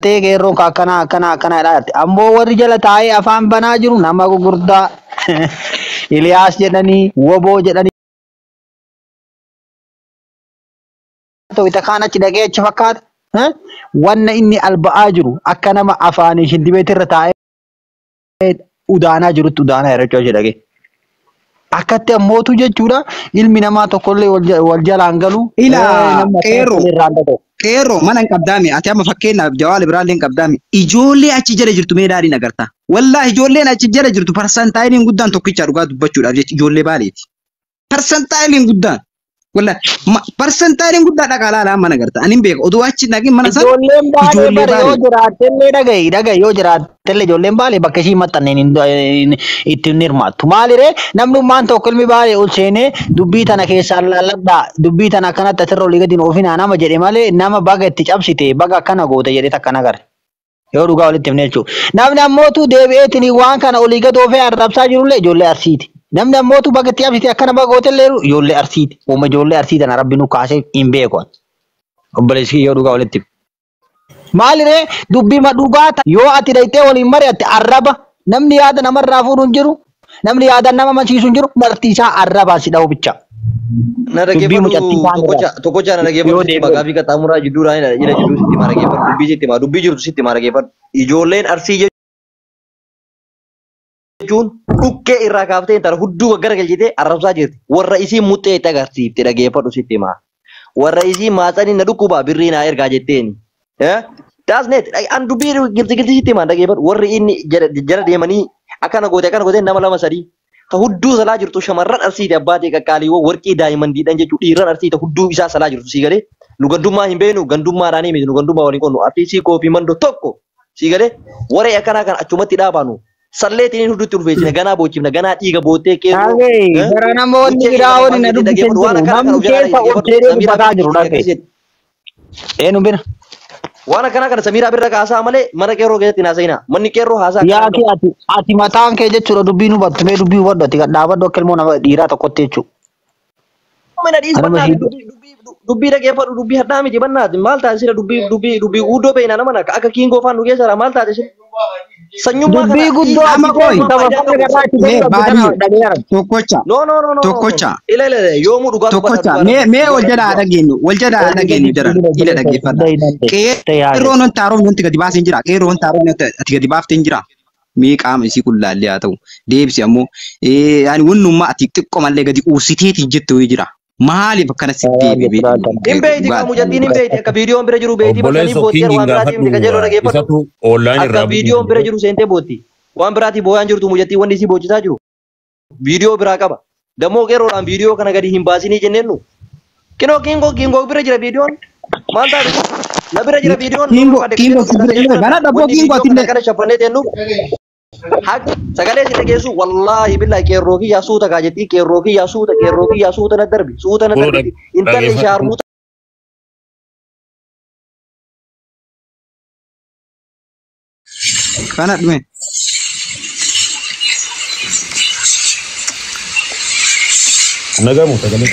Qeerroon akkana akkana akkana jedhaatti. Ammoo warri jala taa'ee afaan banaa jiru nama gurguddaa Iliyaas jedhanii Woboo jedhanii ita kaan achi dhaqee achi fakkaata. Wanna inni alba'aa jiru akka nama afaanii shintibeetirra taa'ee udaanaa jirutti udaanaa jira jechuudha dhaqee. Akkatti ammootu jechuudha ilmi namaa tokkollee wal jalaan galu. Ilaa qeerroo qeerroo mana hin qabdaame ati amma fakkeenyaaf jawaala biraallee hin qabdaame ijoollee achi jala jirtu mee daadhiin agarta. Wallaahi ijoolleen achi jala jirtu parsantaayiliin guddaan tokkicha dhugaa dubbachuudhaaf jecha ijoollee baaleeti. Parsantaayiliin guddaan. Wallaahi parsantaayiliin guddaa dhaqaa laalaa mana agarta. Ani hin beeku oduu achi dhaqin mana sana. Ijoolleen baalee bara yoo jiraattellee dhagahi dhagahi yoo jiraattellee ijoolleen baalee bakka ishii maxxanneen itti hin hirmaattu. Maaliree namnummaan tokko ilmi baalee ol seenee dubbii tana keessaan laalladhaa dubbii tana akkanatti asirra olii gadi oofinaa nama jedhe malee nama baga itti cabsite baga akkana goote jedhe takka nagare. Yoo dhugaa walitti himne jechuudha. Namni ammootu deebi'eetiin waan kana olii gadi oofee arrabsaa jirullee ijoollee arsiiti. Namni ammootu baga itti cabsite akkana baga gootellee ijoollee arsiiti. Uuma ijoollee arsii tana rabbi nu kaasee hin beeku. Obboleessi yoo dhugaa walitti himne. Maaliree dubbii dhugaa yoo ati dhayitee waliin mari'atte arraba namni yaada namarraa fuudhu hin jiru namni yaada nama amansiisu hin jiru marti isaa arrabaan si dha'u bicha. Na dhaggeeffadhu tokkocha na dhaggeeffadhu sitti himaa gaafii qaxxaamuraa jidduu jira jidduu sitti himaa dhaggeeffadhu dubbii sitti himaa dubbii jirtu sitti himaa dhaggeeffadhu. Ijoolleen arsii jechuun dhukkee irraa kaaftee intala hudduu gara galchitee arrabsaa jirti. Warra isii muxxee itti agarsiifte dhaggeeffadhu sitti himaa. Warra isii maatsanii na dhukkuba birrii naa ergaa jetteeni. Daasneet an dubbii gilti gilti sitti himaa dhaggeeffadhu. Warri inni jala deemanii akkana goote akkana goote nama lama sadii. Ta hudduu salaa jirtu shamarran arsiite abbaatee qaqqaaliiwwan warqii daa'imandiidhaan jechuun dhiirran arsiite hudduu isaa salaa jirtu sii galee nu gandummaa hin beeknu gandummaadhaan miti nu gandummaa waliin qonnu arsiisii koofii mandoo tokko sii galee waree akkanaa kan achumatti dhaabaanu salleetiin hudduutti ulfeessine ganaa boochifna ganaa dhiiga boottee qeerroo. Gara namoonni biraa waliin na dubbisan jiru namni keessa ol seenee dubbataa jiru dhagee. Eenyu bira? Waan akkanaa kana Samiiraa birra kaasaa malee mana qeerroo keessatti hin haasa'inaa. Manni qeerroo haasaa. Yaaki ati ati mataan kee jechuudha dubbii nu battu mee dubbii hubadhu ati dhaabadhu akka ilmoo nama dhiiraa tokkotti jechuudha. Mana dhiis bannaati dubbii dhaggeeffadhu dubbii hadhaa miti bannaati maal taate sila dubbii dubbii dubbii guddoo beekna nama akka kiingoo faan nu keessa maal taate sila. Sanyummaa Dubbii guddoo Amma qoy. Mee baadii tokkocha. No no no no. Tokkocha. Ila ila yoomuu dhugaa Tokkocha. Mee mee wal jala haa dhageenyu. Wal jala haa dhageenyu jara. Ila dhaggeeffadha. Qeerroon wanti haroomni wanti gadi baasee hin jira. Qeerroon wanti haroomni ati gadi baaftee hin jira. Mee qaama isii qullaallee haa ta'u. Deebisi ammoo yaani wannummaa ati xiqqoo mallee gadi uusiteetiin jettu wayii jira. Maaliif akkana si deebi'ee? Hin beeyti qabu jettiin hin beeyti akka viidiyoon bira jiru beeyti Obboleessa booti King waan biraatii miti qajeeloo dhaggeeffadhu. isatu online irraa Akka viidiyoon bira jiru seentee bootti. Waan biraatii booyaan jirtu mucattii wanni isii boochisaa jiru. Viidiyoo biraa qaba. Dammoo qeerroodhaan viidiyoo kana gadi hin baasinii jenneen nu. Kinoo kiingoo kiingoo bira jira viidiyoon. Maal taate? Na bira jira viidiyoon. Kiingoo kiingoo si bira jira. Gana dhabboo kiingoo atillee. Kana shafannee teennu. Haq sagalee si dhageessu wallaahi billahi qeerroo kiyyaa suuta kaa jettii qeerroo kiyyaa suuta qeerroo kiyyaa suuta na darbi suuta na darbi intalli shaarmuuta. Kana dhume. Nagamu sagalee.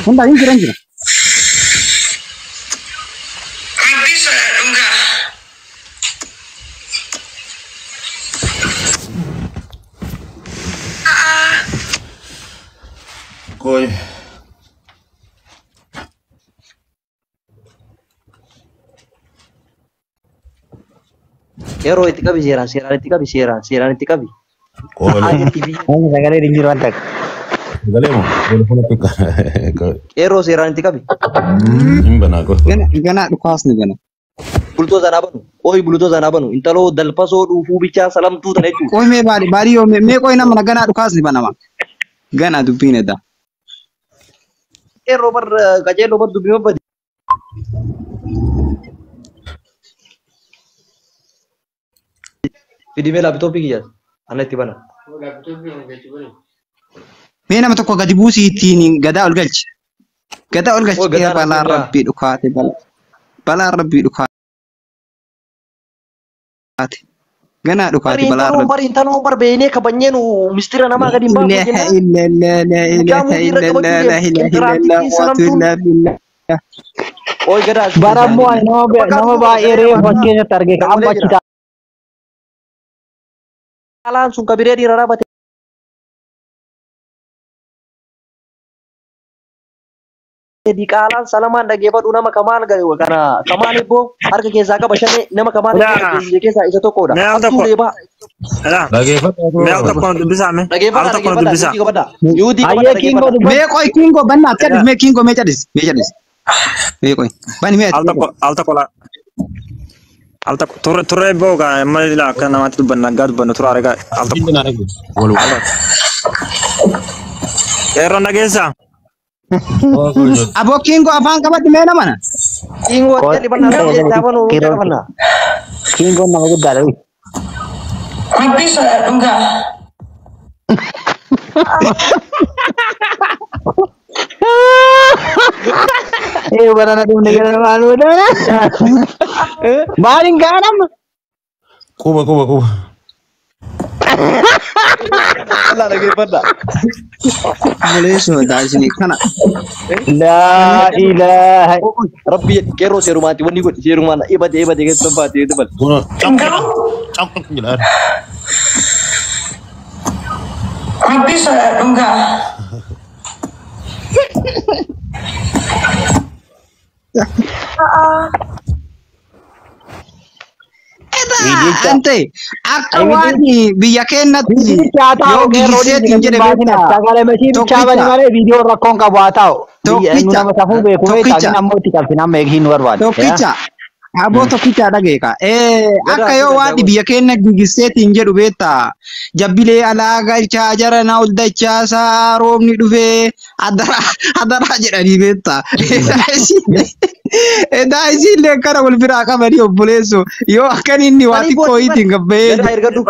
Hunda hin jiran jira. Rabbi sodaadhu gaa. Koi. Qeerroo itti qabi seeraan seeraan itti qabi seeraan seeraan itti qabi. Koi. Jetti biyya. Sagalee hin jiru waan takka. Sagalee moo? Telefoona xiqqaa. Qeerroo seeraan itti qabi. Hin banaa koi. Gana gana dhukaasni gana. Bultoo sanaa banu. Qoy bultoo sanaa banu. Intaloo dalfasoo dhuufuu bichaa salamtuu tana jechuudha. Qoy mee baadii baadii yoo mee qoy nama gana dhukaasni banama. Gana dubbiin edda. Qeerroo bar qajeeloo bar dubbii mabbadi. Fidimee laapitooppii kiyyaas. Ana itti bana. Mee nama tokko gadi buusii ittiin gadaa ol galchi. Gadaa ol galchi. Ol gadaa Balaa na rabbii dhukaate balaa. Balaa rabbii dhukaate. Ganaa dhukaate balaa Bari rabbii. bari intaloo bar beeynee kabajnee nu mistira namaa gadi hin baafne Ilaha jennaan. illallah la Mucaa ilaha mudhiirra illallah qabachuu la deemu. ilaha illallah Qinxiraatittiin quwwatu salamtuun. illa billah. Qoy gadaa. Bara ammoo ani nama baay'ee reefu as keessatti arge ka amma achi taa'e. Alaan sun kabiree dhiira dhaabate. Diqaalaan salamaan dhageeffadhu nama kamaal kana kamaal ibboo harka keessaa qaba shanee nama kamaal keessaa isa tokkodha. Mee al tokko. Dhageeffadhu. Mee al tokko dubbisaa mee. Al tokko dubbisaa. Ayyee kiingoo dubbadhu. Mee qoy kiingoo banna akka mee kiingoo mee cadhis mee cadhis. Mee qoy bani mee Al tokko al tokko la. Al tokko turre turre ibboo gaa amma ilaa akka namaatti dubbanna aggaa dubbannu tura argaa al tokko. Qeerroon dhageessaa. Aboo kiingoo afaan qabadhu mee namana. Kiingoo jedhi banna. Kiingoon nama guddaadha. Rabbi sodaadhu gaa. Eh barana dhumne gara maal godhana? Maaliin gaa nama? Quba quba quba. Allah dhageeffadha. Buleessuma taasisni kana. Laa ilaaha. Rabbi qeerroo seerumaatti wanni godhi seerumaan ibate ibate keessa baate dabal. Kun Garuu caqcaq jedhaa. Rabbi sodaadhu gaa. Ante akka waan biyya keenyatti Viidiyoo haa yoo ta'u qeerroo gigiseetiin jedhe beektaa. Sagalee mashii bichaa bani malee viidiyoo rakkoon qabu haa ta'u. Tokkicha. Nama safuu beeku beektaa Tokkicha. ammoo itti qabsin amma eegsiin nu barbaade. Tokkicha. Aboo tokkicha dhageeka. Akka yoo waan biyya keenya gigiseetiin jedhu beektaa. Jabbilee alaa galchaa jara na ol dachaasaa roobni dhufee adaraa adaraa jedhanii beektaa. Edaa isiillee kana wal biraa qabanii obboleessu yoo akkan inni waa xiqqoo ittiin gabba'ee Gadaa ergadhu.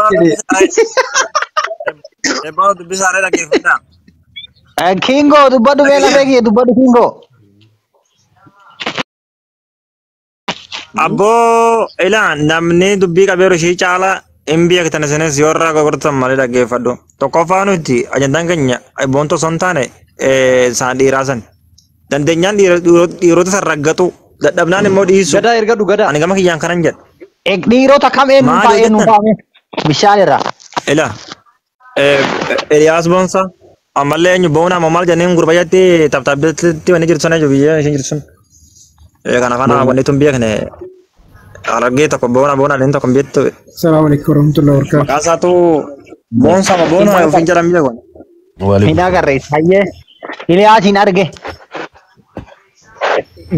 Ebboo dubbisaa dhaggeeffadhaa. Kiingoo dubbadhu mee lafee kiyya dubbadhu kiingoo. Abboo ilaa namni dubbii qabeeru ishii caala hin beektan isinis yoo irraa gogortan malee dhaggeeffadhu. Tokkoffaa nuti ajandaan keenya boonto osoo hin taane isaan dhiiraa san. Dandeenyaan dhiirota san raggatu dadhabnaan immoo dhiisu. Gadaa ergadhu gadaa. Ani gama kiyyaan kanan jedha. Dhiirota kam eenyu Maal fa'aa eenyu jettan? fa'aa bishaan irraa. Ilaa Eliyaas Boonsaa ammallee eenyu boona amma maal jenneen gurbayyatti taptaabbitti wanni jirtu sun eenyu biyya isheen jirtu sun. Kana kana wanni tun beekne argee tokko boona boona inni tokko beektu السلام عليكم ورحمة الله وبركاته. maqaa isaatu boonsaa ma boona ofiin jedhan biyya kun. Hin agarre hayyee. Iliyaasiin arge.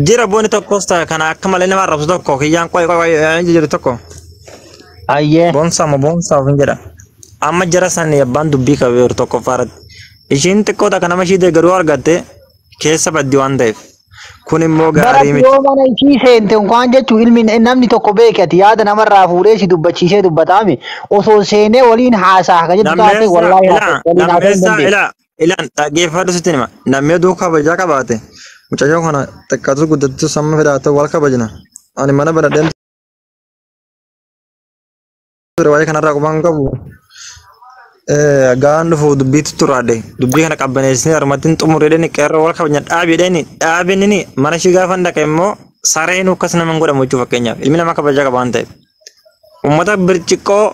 Jira booni tokkos ta'a kana akka malee nama arrabsu tokko kiyyaan qoy qoy qoy jiru tokko. Hayyee. Boonsaa ma boonsaa ofiin jedha. Amma jara san abbaan dubbii qabeeru tokkoffaa irratti. Ishiin xiqqoo takka nama ishii deeggaruu argatte keessa baddi waan ta'eef. Kun immoo Bara gaarii miti. yoo mana ishii seente unkaan jechuun ilmi namni tokko beeke ati yaada namarraa fuudhee si dubbachiisee dubbataami osoo seenee waliin haasaa akka jettu taate Nammeessa wallaahi ilaa waliin haasa'uu hin nammeessa dandeessu. ilaa ilaan dhaggeeffadhu sitti hima. Namni oduu kabajaa qabaate mucayyoo kana xiqqaatus guddattus amma fedhaatu wal kabajna. Ani mana banadheen ture waa'ee kanarraa qubaan qabu. Gaan dhufu dubbiitu turaadhe dubbii kana qabbaneessine harmattiin xumureedheen qeerroo wal kabajna dhaabiidheen dhaabinni mana ishii gaafa dhaqe immoo sareen akkas nama hin godhamu jechuudha fakkeenyaaf ilmi namaa kabajaa qaba waan ta'eef. Uummata birciqqoo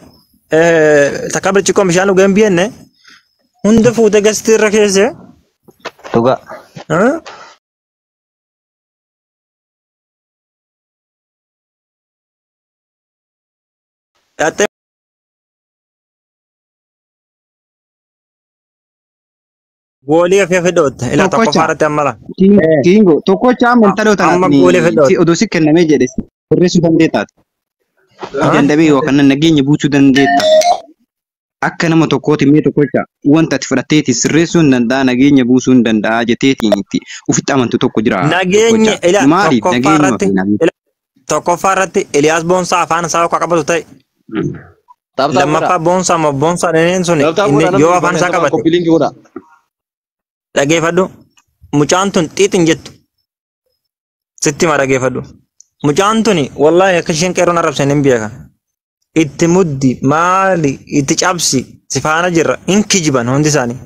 takka birciqqoo bishaan dhugee hin biyyenne hunda fuutee gasti irra keesse. Dhugaa. Dhattee goolii afee fedhootte ilaa Tokkocha. tokkoffaa irratti amma laa. Kiingo tokkocha amma intaloo Amma goolii tanaaf fedhootte. odoo si kennamee jedhe sirreessuu dandeettaati. Dandamee yookaan nageenya buusuu dandeetta. Akka nama tokkooti mee tokkocha wanta ati fudhatteeti sirreessuu hin danda'a nageenya buusuu hin danda'a jetteetiin itti ofitti amantu tokko jira. Nageenyi Tokkocha. ilaa Maaliif tokkoffaa nageenyuma irratti fi tokkoffaa irratti Eliyaas Boonsaa afaan isaa akka qabatu ta'e Taphtaa lammaffaa Boonsaa moo Boonsaa dhaheen sun Taphtaa inni godha yoo afaan isaa qabate koppii linkii godha. dhageeffadhu mucaan tun xiixin jettu sitti hima dhageeffadhu mucaan tun wallaahi akka isheen qeerroon arrabsan hin beekan itti muddi maali itti cabsi si faana jirra hin kijiban hundi isaanii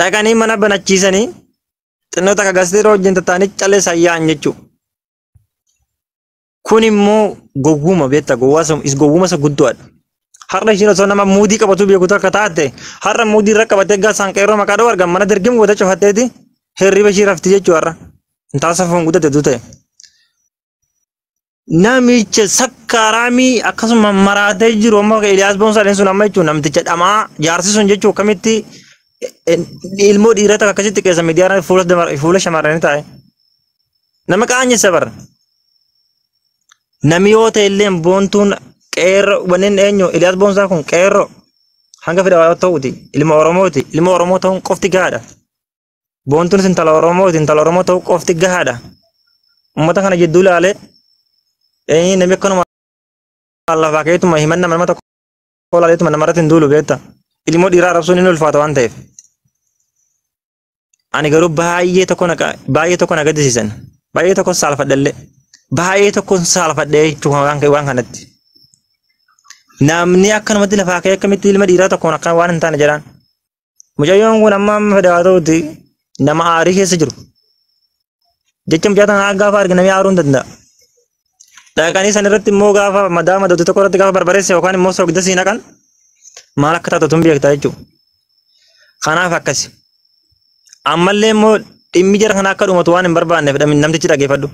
dhaqanii mana banachiisanii Xinnoo takka gasteeroo wajjin tattaanii calleessan yaa'an jechuudha. Kun immoo gowwuma beektaa gowwuma isa guddaadha. Har'a ishiin osoo nama muudii qabatu beekutu akka taate har'a muudii irra qabatee gaasaan qeerroo maqaa dhawaa argan mana dirgim gootee cufatteeti hirriba ishii rafti jechuudha har'a. Intaala safuun guddate ta'e. Namicha sakkaaraamii akkasuma maraatee jiru amma Eliyaas Boonsaaleen sun amma jechuun namticha dhamaa jaarsi sun jechuun akkamitti ilmoo dhiiraa takka akkasitti keessa miidiyaa fuula shamarranii taa'e. Nama qaanyessa bara. Nami yoo ta'e illee boontuun qeerroo wanneen eenyu Eliyaas Boonsaa kun qeerroo hanga fedha waa ta'uuti ilma Oromooti ilma Oromoo ta'uun qofti gahaadha. Boontuun intala Oromooti intala Oromoo ta'uu qofti gahaadha. Uummata kana jidduu ilaalee namni akkanuma lafaa keetuma himanna nama tokko ilaaleetuma namarratti hin duulu beekta. Ilmoo dhiiraa arrabsuun inni ulfaata waan ta'eef. Ani garuu baay'ee tokko na gaddisiisan. Baay'ee tokko saalfadhallee. Baay'ee tokko saalfadhee jechuun waan kanatti. Namni akkanumatti lafaa ka'ee akkamitti ilma dhiiraa tokkoon akka waan hin taane jedhaan. Mucayyoon kun amma amma fedha haa ta'uti nama aarii keessa jiru. Jecha mucaa tanaa gaafa arge namni aaruu hin danda'a. Dhaqanii san irratti immoo gaafa madaa madootu tokko irratti gaafa barbareesse yookaan immoo soogidda sii naqan maal akka taatu tun beektaa jechuudha. Kanaaf akkasi. Ammallee immoo dhimmi jara kana akka dhumatu waan hin barbaanneef namtichi dhageeffadhu.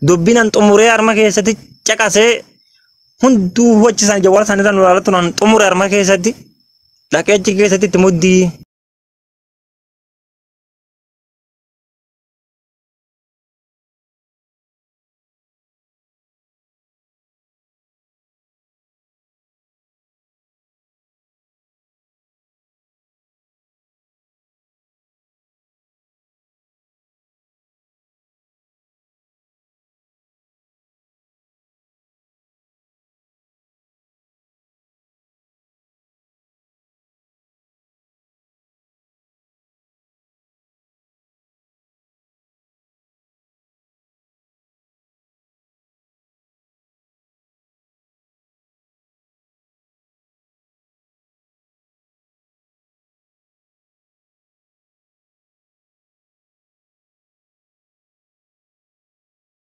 Dubbiin an xumuree harma keessatti caqasee hunduu hubachi isaanii jawwaala isaanii irraa nu ilaalatu an xumuree harma keessatti dhaqee achi keessatti itti muddii.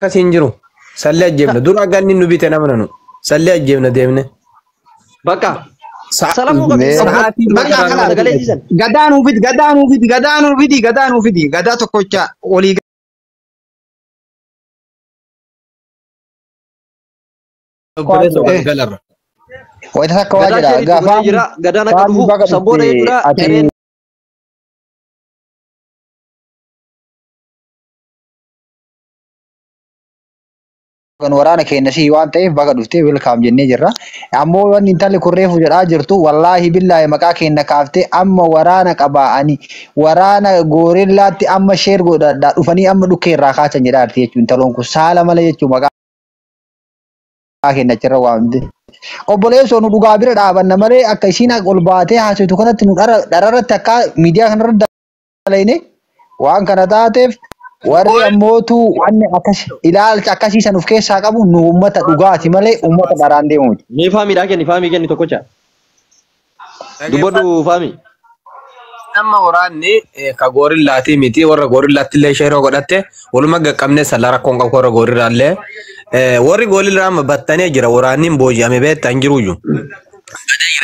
Akkasiin jiru. Sallee ajjeefna. Dura ganni nu bite nama nanu. Sallee ajjeefna deemne. Bakka. Bakka kana gadaa nuu fidi gadaa nuu fidi gadaa nuu fidi gadaa nuu fidi gadaa tokkocha olii. Wayita takka waa jedha gaafa gadaan akka dhufu sabboona jechuudha. Kan waraana keenya si waan ta'eef baga dhuftee welkaam jennee jirra. Ammoo wanni intalli kun reefu jedhaa jirtu wallaahi billaahi maqaa keenya kaaftee amma waraana qabaa ani waraana goorillaatti amma sheer godhadhaa dhufanii amma dhukkee irraa kaasan jedhaa jirti jechuun intaloon kun saala malee jechuun maqaa keenya achirra waamte. Obboleessoo nu dhugaa bira dhaabanna malee akka isiin ol baatee haasoftu kanatti nu dhararratti akka miidiyaa kanarra dalayne waan kana taateef warri ammootu wanni akkas ilaalcha akkasii san of keessaa qabu nu uummata dhugaati malee uummata dharaan deemu miti. Mee faamiidhaa kenni faamii kenni tokkocha. Dubbadhu faamii. Amma waraanni ka goorillaatii miti warra goorillaatti illee sheeroo godhatte waluma qaqqabne salla rakkoon qabu warra goorillaallee warri goorillaa amma battanee jira waraanni hin booji'ame beektaa hin jiruyyuu.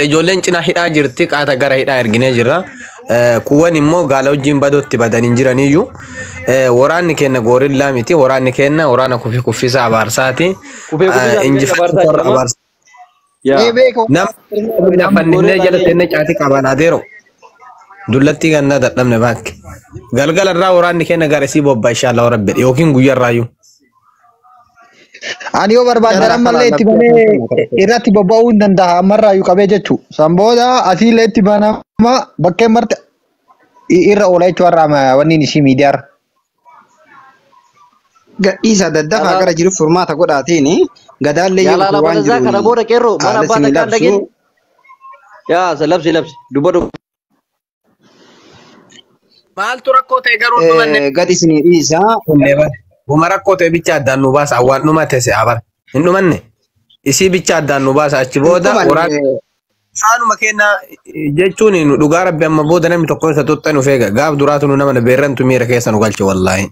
Ijoolleen cinaa hidhaa jirti qaata gara hidhaa erginee jirra. Kuuwwan immoo gaala wajjin badootti badanii jiraniyyuu. Waraanni keenya goorillaa miti waraanni keenya waraana kufee kuffisaa abaarsaati. Injifachuu warra abaarsaa. Nama fanninnee jala teennee caatii qabaan adeero. Dullattii gannaa dadhabne baanki. Galgala irraa waraanni keenya gara isii bobba inshaAllah rabbi yookiin guyyaa irraayyuu. Ani yoo barbaadan ammallee itti banee irratti bobba'uu hin danda'a ammarraayyuu qabee jechuudha. San booda asiillee itti banama bakkeen marte irra oola jechuudha har'a wanni isii miidiyaarra. Gadhiisa daddafaa gara jiru furmaata godhaatiin gadaallee yoo waan jiru. Kana booda qeerroo mana abbaa takkaan dhageen. Yaa labsi labsi dubbadhu. Maaltu rakkoo ta'e garuu dhumanne. Gadi isinii dhiisaa. Buma rakkoo ta'e bicha addaan nu baasa waan dhumate se'a bara. Hin dhumanne. Isii bicha addaan nu baasa achi booda waraana. Saanuma kenna jechuun dhugaa rabbi amma booda namni tokko isa tuxxan uf eega. Gaaf duraatu nu nama beerrantu miira keessa nu galche wallaahi.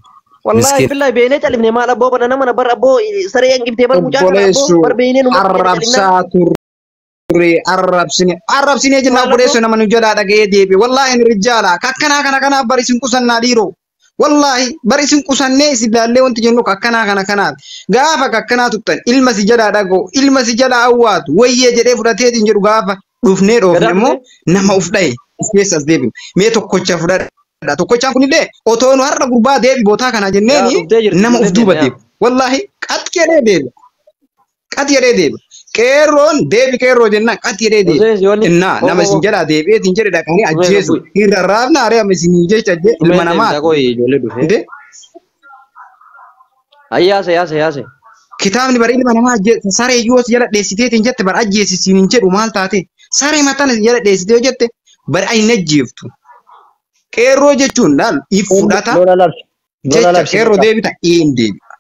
Wallahi billahi beelee califne maal abboo bana nama bar abboo saree hangiftee bar mucaa kana abboo bar beeynee nu Arrabsaa turre arrabsine arrabsine jenna obboleessoo nama nu jalaa dhaga'ee deebi'e wallaahi ni rijjaala kakkanaa kana kanaaf bari isin qusannaa dhiiroo wallaahi bari isin qusannee isin laallee wanti jennu kakkanaa kana kanaaf gaafa kakkanaa tuttan ilma si jalaa dhaga'u ilma si jalaa awwaatu wayyee jedhee fudhateetiin jedhu gaafa dhufnee dhoofne immoo nama uf dhaye of keessas deebinu mee tokkocha fudhadha. Tokkochaan kunillee otoo nu har'a gurbaa deebi bootaa kana jenneeni nama uf duuba deebi. Wallaahi qat jedhee deebi. Qat jedhee deebi. Qeerroon deebi qeerroo jennaan qat jedhee deebi. Innaa nama isin jalaa deebi'eetiin jedhe dhaqanii ajjeesu. Hin rarraafna aree amma isin jecha ilma namaa. Ayyaase yaase yaase. Kitaabni bara ilma namaa saree yoo jala dheessiteetiin jette bara ajjeesisiin hin jedhu maal taate saree mataan jala dheessitee yoo jette bara hin ajjeeftu. Qeerroo jechuun laal if fudhata jecha qeerroo deebita een deebi'a.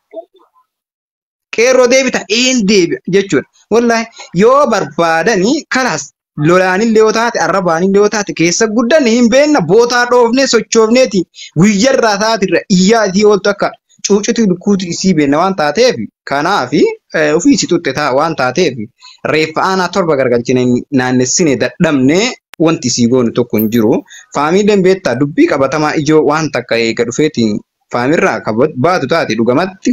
Qeerroo deebita een deebi'a jechuudha. Wallaahi yoo barbaadanii kalaas lolaanillee yoo taate arrabaanillee yoo taate keessa guddanne hin beekna bootaa dhoofnee sochoofneeti guyyarraa taatirra iyyaa isii ooltu akka cuucutu lukkuutu isii beekna waan taateef kanaaf ofii isii xuxxe taa waan taateef reeffa aanaa torba gargalchine naannessine dadhabnee wanti isii goonu tokko hin jiru. Faamiileen beektaa dubbii qabatamaa ijoo waan takka eega dhufeetiin faamirraa baatu taate dhugamatti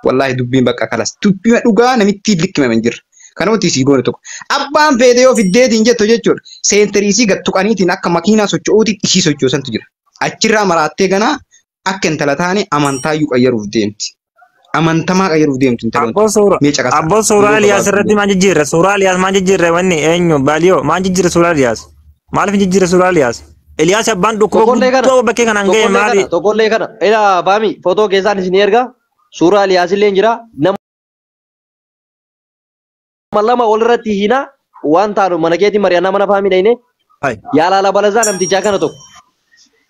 wallaahi dubbiin bakka kalas dubbii dhugaa namitti likkimame hin jirre. Kana wanti isii goonu tokko. Abbaan feete yoo fiddeetiin jettu jechuudha. Seenterii isii gad tuqaniitiin akka makiinaa socho'uutiin isii sochoosantu jira. Achirraa maraattee ganaa akka intala taane amantaayyuu qayyaruuf deemti. Amantamaa qayyaruuf deemti intaloon. Abboo suuraa Eliyaas irratti maal jijjiirre? Suuraa Eliyaas maal jijjiirre wanni eenyu Baaliyoo maal jijjiirre suuraa Eliyaas? Maaliif jijjiirre suuraa Eliyaas? Eliyaas abbaan dhukkuba guddoo bakkee kanaan ga'e maali? Tokkollee kana. Ilaa baami footoo keessaan isin erga suuraa Eliyaas illee jira. Nama lama walirratti hina waan taanu mana keetii mari'annaa mana faamii dhayne. Yaalaala balazaa namtichaa kana tokko.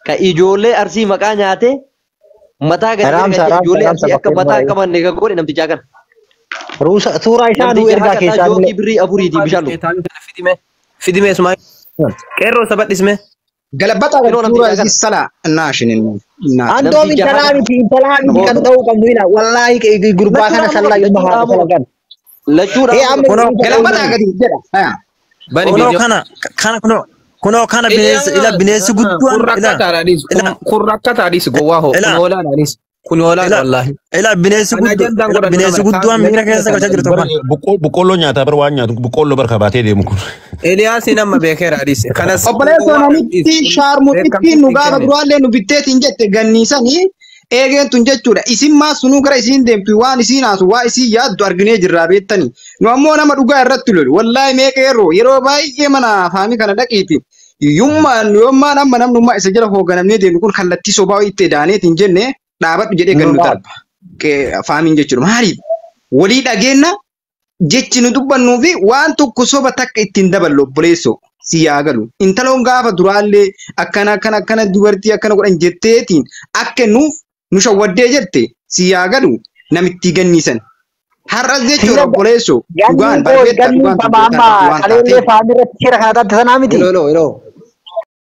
Ka ijoollee arsii maqaa nyaatee mataa gadi ijoollee arsii akka mataa qabanne kan godhe namtichaa kana. Suuraa isaa nu ergaa keessaa jookii birrii afuriitiin bishaan dhugu. Fidime Ismaa'il. Qeerroo sabadhisme. Galabbata suuraa isii sala naashinin. Andoom intalaa miti intalaa miti kan ta'uu qabdu ila wallaahi gurbaa kana sallaa yoo haadha salagan. Lachuudha. Galabbata gadi jedha. Kunoo kana kana kunoo kunoo kana bineensi ila bineensi guddaan ila kun rakkataadhis gowwaa hoo kun hoolaadhaanis kun hoolaadha wallaahi. Ila bineensi guddaan bineensi guddaan miira keessa galchaa jirtu kan. Boqqoolloo nyaataa bar waan nyaatu boqqoolloo barka baatee deemu kun. Eliyaasiin amma beekeera adis. Kanas obboleessoo namitti shaarmuxittiin nu gaafa duraallee nu bitteetiin jette ganniisanii eegeen tun jechuudha. Isin maa sunuu gara isiin deemtu waan isiin haasu waa isiin yaaddu arginee jirraa beektanii. Nu ammoo nama dhugaa irratti lolu. Wallaahi mee qeerroo yeroo baay'ee mana faamii kana dhaqiiti. Yummaan yommaan amma namnummaa isa jala hoogganamnee deemnu kun kallattii sobaa itti daaneetiin jenne dhaabadhu jedhee gannu darba. Faamiin jechuudha. Maaliif? Walii dhageenna jechi nu dubbannuu fi waan tokko soba takka ittiin daballu obboleessoo si yaa galu. Intaloon gaafa duraallee akkana akkana akkana dubartii akkana godhan jetteetiin akka nuuf nu shawwaddee jette si yaa galu namittii ganniisan. Har'as jechuudha obboleessoo dhugaan barbeetta dhugaan amma kaleellee faamii irratti seera kana taate sanaa miti. Yeroo yeroo.